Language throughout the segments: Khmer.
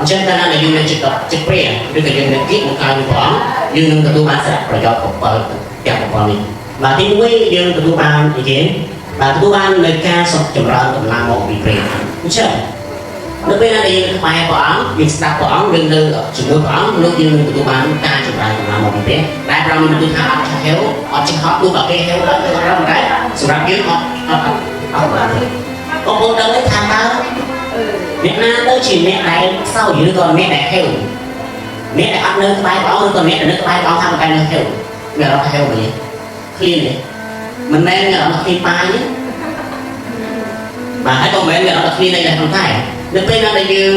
អញ្ចឹងកាលណាដែលយើងនៅចិត្តចិត្តព្រះឬក៏យើងនៅគៀកមកក្រោយព្រះអង្គយើងនឹងទទួលបានសារៈប្រយោជន៍7ទាំង7នេះបាទទី1យើងទទួលបានអីគេបាទទទួលបាននៅការសុខចម្រើនកម្លាំងមកពីព្រះអញ្ចឹងនៅពេលណាដែលយើងក្បែរព្រះអង្គយើងស្ដាប់ព្រះអង្គយើងនៅជាមួយព្រះអង្គនោះយើងនឹងទទួលបានការចម្រើនកម្លាំងមកពីព្រះដែលព្រះអង្គមានបន្ទូលថាអត់ឆេវអត់ចេះហត់ទោះបើគេហេវដល់ទៅដល់តែសម្រាប់យើងអត់អត់អត់អត់បានទេបងប្អូនដឹងទេថាតើអ្នកណាទៅជាអ្នកដែលខ្សោយឬក៏អ្នកដែលហេវអ្នកដែលអត់នៅក្បែរព្រះអង្គឬក៏អ្នកដែលនៅក្បែរព្រះអង្គថាតែនៅហេវមានអារម្មណ៍ហេវវិញឃ្លានទេមិនមែនមានអារម្មណ៍ឃ្លានបាយទេបាទហើយក៏មិនមែនមានអារម្មណ៍ឃ្លានអីដែរប៉ុន្តែនៅពេលណាដែលយើង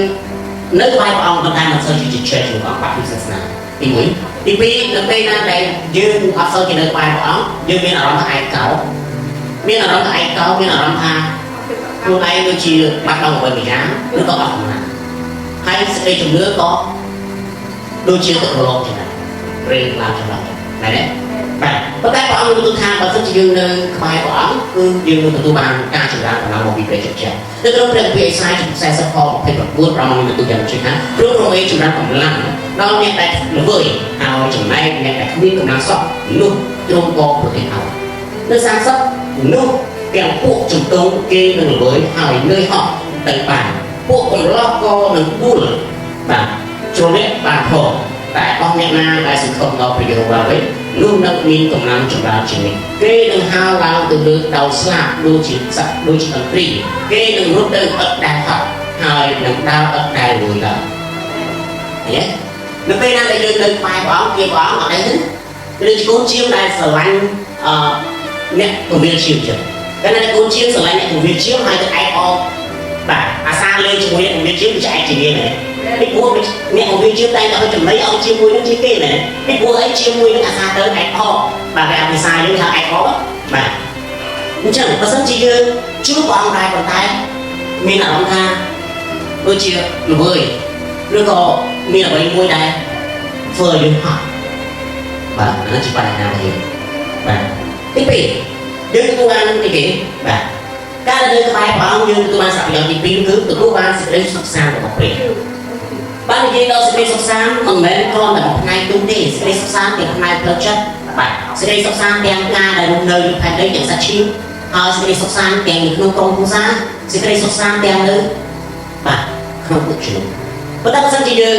នៅក្បែរព្រះអង្គប៉ុន្តែមិនសូវជាជជែកជាមួយព្រះអង្គបាក់ពីសាសនាទី1ទី2នៅពេលណាដែលយើងអត់សូវជានៅក្បែរព្រះអង្គយើងមានអារម្មណ៍ថាឯកោមានអារម្មណ៍ថាឯកោមានអារម្មណ៍ថាខ្លួនឯងដូចជាបាត់បង់អ្វីមួយយ៉ាងឬក៏អស់កម្លាំងហើយសេចក្តីជំនឿក៏ដូចជាទឹករលកចឹងដែររេឡើងចន្លោះមែនទេបាទប៉ុន្តែព្រះអង្គមានបន្ទូលថាបើសិនជាយើងនៅក្បែរព្រះអង្គគឺយើងនឹងទទួលបានការចម្រើនកម្លាំងមកពីព្រះចិត្ត។ នៅក្នុងព្រះគម្ពីរអេសាយជំពូក40ខ29ព្រះអង្គមានបន្ទូលយ៉ាងដូចថាព្រោះរមែចម្រើនកម្លាំងដល់អ្នកដែលល្វើយហើយចំណែកអ្នកដែលគ្មានកម្លាំងសោះនោះទ្រង់ក៏ប្រទានឲ្យនៅ30នោះទាំងពួកជំទង់គេនឹងល្វើយហើយនឿយហត់ទៅបានពួកកំឡោះក៏នឹងដួលបាទជ្រលាក់បានផងតែអស់អ្នកណាដែលសង្ឃឹមដល់ព្រះយេហូវ៉ាវិញនោះនឹងមានកម្លាំងចម្រើនជានិច្ចគេនឹងហើរឡើងទៅលើដោយស្លាបដូចជាសត្វដូចជាឥន្ទ្រីគេនឹងរត់ទៅឥតដែលហត់ហើយនឹងដើរឥតដែលលួយឡើយឃើញទេនៅពេលណាដែលយើងនៅក្បែរព្រះអង្គគេព្រះអង្គអត់អីទេឬកូនជាមដែលស្រឡាញ់អឺអ្នកពវិលជាមចឹងតែណាកូនជាមស្រឡាញ់អ្នកពវិលជាមហើយទៅឯកអបាទអាសាលេងជាមួយអ្នកពវិលជាមវាចែកជាងមែនពីព្រោះអ្នកពវិលជាមតែងតែឲ្យចំណីឲ្យជាមួយនឹងជាគេមែនពីព្រោះអីជាមួយនឹងអាសាទៅឯកអបាទគេអភិសាយើងថាឯកអបាទអញ្ចឹងបើសិនជាយើងជួបព្រះអង្គដែរប៉ុន្តែមានអារម្មណ៍ថាដូចជាល្វើយឬក៏មានអ្វីមួយដែលធ្វើឲ្យយើងហត់បាទអានោះជាបញ្ហារបស់យើងបាទទី2យើងទទួលបានទីគេបាទការដែលនៅក្បែរព្រះអង្គយើងទទួលបានសព្វប្រយោជន៍ទី2គឺទទួលបានសេចក្តីសុខសាន្តរបស់ព្រះបាទនិយាយដល់សេចក្តីសុខសាន្តមិនមែនគ្រាន់តែមួយផ្នែកទូទេសេចក្តីសុខសាន្តទាំងផ្នែកផ្លូវចិត្តបាទសេចក្តីសុខសាន្តទាំងការដែលរស់នៅលើផែនដីទាំងសាច់ឈាមហើយសេចក្តីសុខសាន្តទាំងនៅក្នុងក្រុមគ្រួសារសេចក្តីសុខសាន្តទាំងនៅបាទក្នុងពួកជំនុំប៉ុន្តែបើសិនជាយើង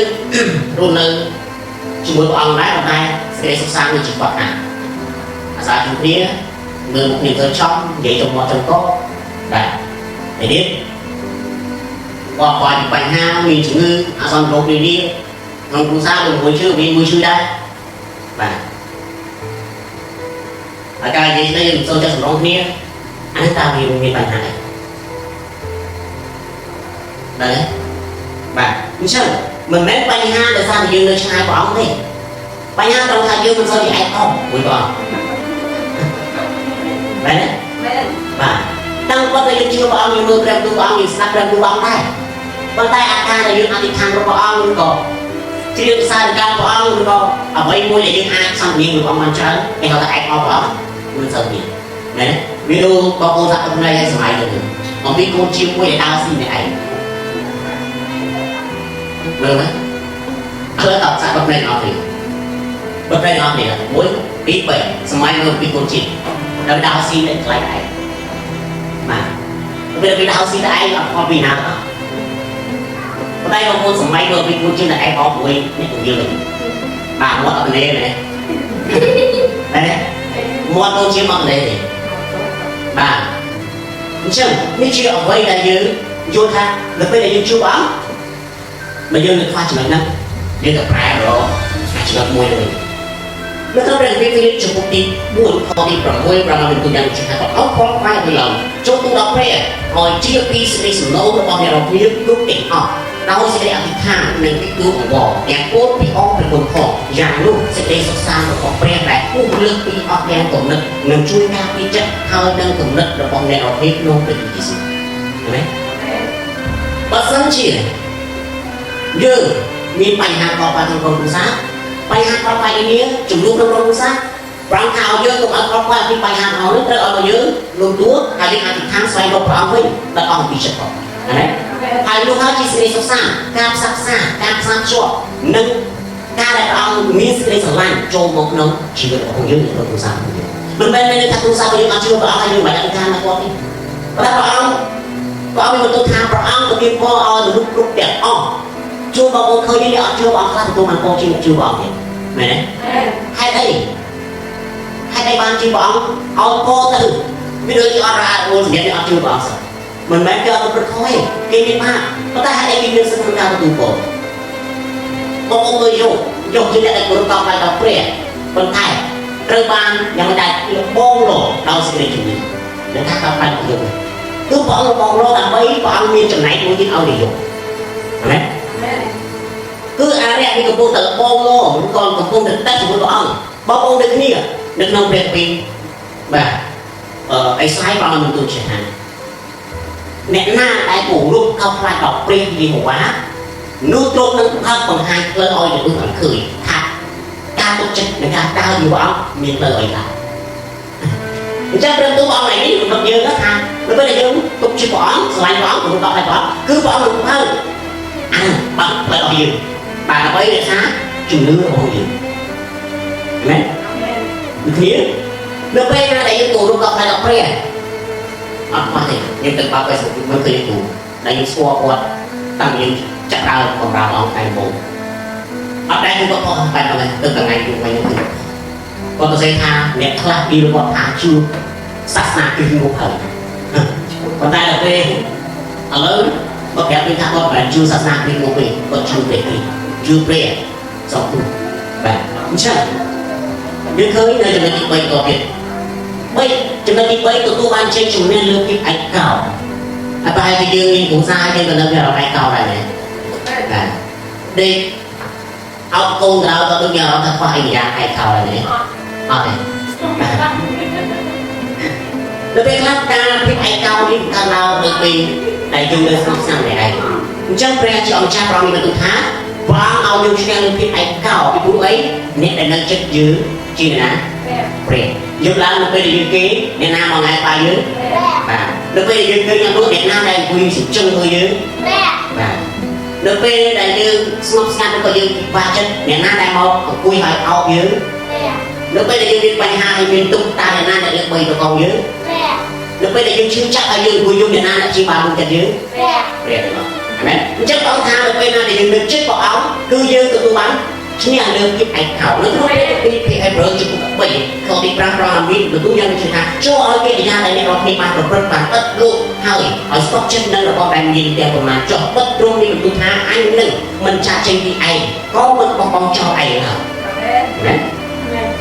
រស់នៅជាមួយព្រះអង្គដែរប៉ុន្តែសេចក្តីសុខសាន្តដូចជាគាត់ថាអាសាជួបគ្នាមើលមុខគ្នាទៅចំនិយាយចំមាត់ចំកបាទហើយនេះបកគាត់បញ្ហាមានជំងឺអាសន្នរោគនានាក្នុងគ្រួសារដូចមួយឈឺមានមួយឈឺដែរបាទហើយការនិយាយស្ដីយើងមិនសូវចេះសម្រងគ្នាអានេះតើវាមានបញ្ហាអីដែរបាទអញ្ចឹងមិនមែនបញ្ហាដោយសារតែយើងនៅឆ្ងាយព្រះអង្គទេបញ្ហាត្រង់ថាយើងមិនសូវជាឯកអមួយព្រះអង្គមែនទេ មែន បាទតាំងគាត់តែយើងជឿព្រះអង្គយើងមើលព្រះទូព្រះអង្គយើងស្ដាប់ព្រះទូព្រះអង្គដែរប៉ុន្តែអាការដែលយើងអធិដ្ឋានរបស់ព្រះអង្គឬក៏ជ្រាបសារការព្រះអង្គឬក៏អ្វីមួយដែលយើងអាចសន្ទនាមួយព្រះអង្គបានច្រើនគេហៅថាឯកអព្រះអង្គមិនសូវមានមែនទេវាដូចបងប្អូនថាតំណែងឲ្យសម័យទៅអំពីកូនជាមួយដែលដើរស៊ីម្នាក់ឯងមើលមើលឥឡូវតសាក់តំណែងអស់ទេតំណែងអស់ទេ1 2 3សម័យមើលពីកូនជាដែលដើរស៊ីនៅកន្លែងឯងបាទពេលវាដើរស៊ីតែឯងអត់ខំពីណាទាំងអស់ប៉ុន្តែបងប្អូនសម័យមើលពីកូនជាដែលឯងអស់មួយនេះពយើងបាទមាត់អត់នេមែនទេមាត់កូនជាមកនេទេបាទអញ្ចឹងនេះជាអ្វីដែលយើងយល់ថានៅពេលដែលយើងជួបអង្គបើយើងនៅខ្វះចំណុចហ្នឹងយើងទៅប្រែរកចំណុចមួយវិញនៅក្នុងព្រះគម្ពីរហ្វីលីបជំពូកទី4ខទី6ព្រះអង្គមានទូលយ៉ាងដូចថាក៏អស់ផងផ្លែទៅឡើងចូលទូដល់ព្រះឲ្យជាពីសេចក្តីសំណូមរបស់អ្នករាល់គ្នាគ្រប់ទាំងអស់ដោយសេចក្តីអធិដ្ឋាននិងពិទូអង្វរទាំងពោលពីអង្គព្រះគុណផងយ៉ាងនោះសេចក្តីសុខសាន្តរបស់ព្រះដែលហួសលើសពីអស់ទាំងគំនិតនឹងជួយការពារចិត្តហើយនឹងគំនិតរបស់អ្នករាល់គ្នាក្នុងព្រះគ្រីស្ទយេស៊ូវឃើញទេបើសិនជាយើងមានបញ្ហាកបក្នុងក្រុមគ្រួសារបញ្ហាកបនេះចំនួនក្នុងក្រុមគ្រួសារព្រះអង្គថាឲ្យយើងកុំឲ្យកបពីបញ្ហាទាំងអស់នេះត្រូវឲ្យយើងលំទួហើយយើងអធិដ្ឋានស្វែងរកព្រះអង្គវិញដល់អង្គពីចិត្តផងណា។ ហើយនោះហើយជាសេចក្តីសុខសាន្តការផ្សះផ្សាការផ្សារភ្ជាប់និងការដែលព្រះអង្គមានសេចក្តីស្រឡាញ់ចូលមកក្នុងជីវិតរបស់យើងក្នុងគ្រួសាររបស់យើងមិនមែនមានន័យថាគ្រួសាររបស់យើងអត់ជឿព្រះអង្គហើយយើងមិនអត់ការណាគាត់ទេប៉ុន្តែព្រះអង្គព្រះអង្គមានបន្ទូលថាព្រះអង្គប្រទានពរឲ្យមនុស្សគ្រប់ទាំងអស់ជួបបងប្អូនឃើញនេះអត់ជឿព្រះអង្គខ្លះទទួលបានពរជាងជឿព្រះអង្គទេមែនទេហេតុអីហេតុអីបានជាព្រះអង្គឲ្យពរទៅវាដូចជាអត់រអាក់រអួលសម្រាប់អ្នកអត់ជឿព្រះអង្គសោះមិនមែនគេអត់ប្រព្រឹត្តខុសទេគេមានបាបប៉ុន្តែហេតុអីគេមានសិទ្ធិក្នុងការទទួលពរបងប្អូនមើលយកយកជាអ្នកដែលគោរពកោតខ្លាចដល់ព្រះប៉ុន្តែត្រូវបានយ៉ាងមិនដែរលបងលោដោយសេចក្តីជំនឿដែលថាកោតខ្លាចរបស់យើងគឺព្រះអង្គលបងលោដើម្បីព្រះអង្គមានចំណែកមួយទៀតឲ្យយកណាគឺអារក្សនេះកំពុងតែលបងលោឬក៏កំពុងតែតេស្តជាមួយព្រះអង្គបងប្អូនដូចគ្នានៅក្នុងព្រះគម្ពីរបាទអេសាយព្រះអង្គបានទូលជាថាអ្នកណាដែលគោរពកោតខ្លាចដល់ព្រះយេហូវ៉ានោះទ្រង់នឹងផឹកបង្ហាញផ្លូវឲ្យមនុស្សបានឃើញថាការទុកចិត្តនិងការដើរជាមួយព្រះអង្គមានផ្លូវអីខ្លះអញ្ចឹងព្រះទូលអង្គនេះរំលឹកយើងថានៅពេលដែលយើងទុកចិត្តព្រះអង្គស្រឡាញ់ព្រះអង្គគោរពកោតខ្លាចព្រះអង្គគឺព្រះអង្គនឹងផឹកអាបើកផ្លូវឲ្យយើងបាទដើម្បីរក្សាជំនឿរបស់យើងមែនដូចគ្នានៅពេលណាដែលយើងគោរពកោតខ្លាចដល់ព្រះអត់ខ្វះទេយើងទៅបើក Facebook មើលឃើញគ្រូដែលយើងស្គាល់គាត់តាំងយើងចាប់ដើមបំរើអង្គថ្ងៃដំបូងអត់ដែលគាត់ខុសបែបហ្នឹងទៅថ្ងៃយូរថ្ងៃនោះគឺគាត់ទៅសេថាអ្នកខ្លះពីគាត់ថាជឿសាសនាគ្រីស្ទមកហើយប៉ុន្តែដល់ពេលឥឡូវគាត់ប្រាប់វិញថាគាត់មិនមែនជឿសាសនាគ្រីស្ទមកទេគាត់ជឿព្រះគ្រីស្ទជឿព្រះសពទូបាទអញ្ចឹងយើងឃើញនៅចំណុចទី3ក៏ទៀត3ចំណុចទី3ទទួលបានជ័យជំនះលើភាពឯកោហើយប្រហែលជាយើងមានគ្រួសារយើងក៏នៅមានអារម្មណ៍ឯកោដែរមែនបាទដេកអោបកូនដល់ក៏ដូចមានអារម្មណ៍ថាខ្វះអីយ៉ាងឯកោដែរមែនអត់ទេដល់ពេលខ្លះការភាពឯកោនេះកើតឡើងនៅពេលដែលយើងនៅស្ងប់ស្ងាត់ម្នាក់ឯងអញ្ចឹងព្រះជាអង្គចាស់ព្រះមានបន្ទូលថាព្រះអង្គឲ្យយើងឈ្នះលើភាពឯកោពីព្រោះអីអ្នកដែលនៅចិត្តយើងជាណាព្រះយប់ឡើងនៅពេលដែលយើងគេអ្នកណាមកថ្ងៃបាយយើងបាទនៅពេលដែលយើងឃើញយ៉ាងនោះអ្នកណាដែលអង្គុយសញ្ជឹងមើលយើងបាទនៅពេលដែលយើងស្ងប់ស្ងាត់ឬក៏យើងពិបាកចិត្តអ្នកណាដែលមកអង្គុយហើយអោបយើងនៅពេលដែលយើងមានបញ្ហាហើយមានទុក្ខតើអ្នកណាដែលលើកបីទៅកងយើងនៅពេលដែលយើងឈឺចាប់ហើយយើងអង្គុយយំអ្នកណាដែលជាបានចិត្តយើងព្រះទាំងអស់អាមែនអញ្ចឹងបងថានៅពេលណាដែលយើងនឹកចិត្តព្រះអង្គគឺយើងទទួលបានឈ្នះលើភាពឯកោនៅក្នុងព្រះគម្ពីរហេព្រើរជំពូក13ខទី5ព្រះអង្គមានបន្ទូលយ៉ាងដូចថាចូលឲ្យកិរិយាដែលអ្នករាល់គ្នាបានប្រព្រឹត្តបានឥតលោភហើយឲ្យស្កប់ចិត្តនឹងរបស់ដែលមានទាំងប្រមាណចុះបិទទ្រង់មានបន្ទូលថាអញនឹងមិនចាក់ចេញពីឯងក៏មិនបោះបង់ចោលឯងឡើយមែន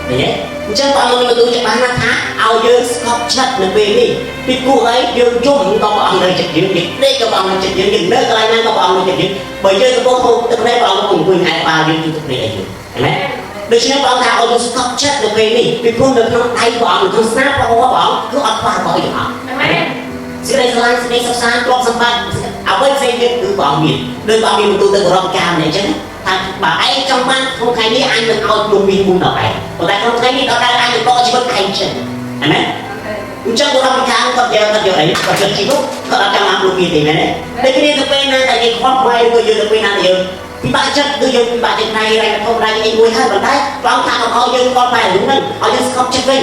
ឃើញទេអញ្ចឹងព្រះអង្គមានបន្ទូលច្បាស់ណាស់ថាឲ្យយើងស្កប់ចិត្តនៅពេលនេះពីព្រោះអីយើងយំក៏ព្រះអង្គនៅចិត្តយើងយើងដេកក៏ព្រះអង្គនៅចិត្តយើងយើងនៅកន្លែងណាក៏ព្រះអង្គនៅចិត្តយើងបើយើងកំពុងហូបទឹកភ្នែកព្រះអង្គកំពុងអង្គុយហែកបាលយើងជួយទឹកភ្នែកឲ្យយើងឃើញទេដូច្នេះព្រះអង្គថាឲ្យយើងស្កប់ចិត្តនៅពេលនេះពីព្រោះនៅក្នុងដៃព្រះអង្គនៅក្នុងស្នាព្រះអង្គព្រះអង្គគឺអត់ខ្វះរបស់អីទាំងអស់សេចក្តីស្រឡាញ់សេចក្តីសុខសាន្តទ្រព្យសម្បត្តិអ្វីផ្សេងទៀតគឺព្រះអង្គមានដោយព្រះអង្គមានបន្ទូលទៅបរិបការនេះអញ្ចឹងថាបើឯងចង់បានក្នុងថ្ងៃនេះអញនឹងឲ្យភ្នំមាសមួយដល់ឯងប៉ុន្តែក្នុងថ្ងៃនេះដល់ដែរអញនឹងដកជីវិតឯងចេញអាមែនអញ្ចឹងបរិបការគាត់យកគាត់យកអីគាត់យកជីវិតគាត់អត់ចង់បានភ្នំមាសទេមែនទេតែគ្នាទៅពេលណាដែលយើងខ្វល់ខ្វាយឬក៏យើងទៅពេលណាដែលយើងពិបាកចិត្តគឺយើងពិបាកចិត្តថ្ងៃរ៉ៃធម្មតាអីមួយហើយប៉ុន្តែព្រះអង្គថាកុំឲ្យយើងខ្វល់ខ្វាយរឿងហ្នឹងឲ្យយើងស្កប់ចិត្តវិញ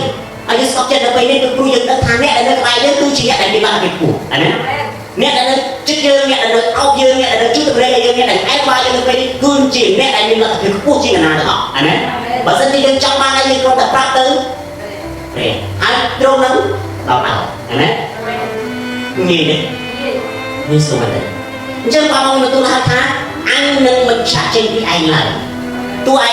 ឲ្យយើងស្កប់ចិត្តដល់ពេលនេះគឺព្រោះយើងដឹងថាអ្នកដែលនៅក្បែរយើងគឺជាអ្នកដែលមានលទ្ធភាពខ្ពស់អាមែនអ្នកដែលនៅចិត្តយើងអ្នកដែលនៅអោបយើងអ្នកដែលនៅជួយតម្រេយើងអ្នកដែលអែបបាយយើងនៅពេលនេះគឺជាអ្នកដែលមានលទ្ធភាពខ្ពស់ជាងណាទាំងអស់អាមែនបើសិនជាយើងចង់បានអីយើងគ្រាន់តែប្រាប់ទៅព្រះហើយត្រង់ហ្នឹងដល់មកអាមែនងាយទេងាយស្រួលទេអញ្ចឹងបងប្អូនទទួលហៅថាអញនឹងមិនឆាក់ចេញពីឯងឡើយទោះឯង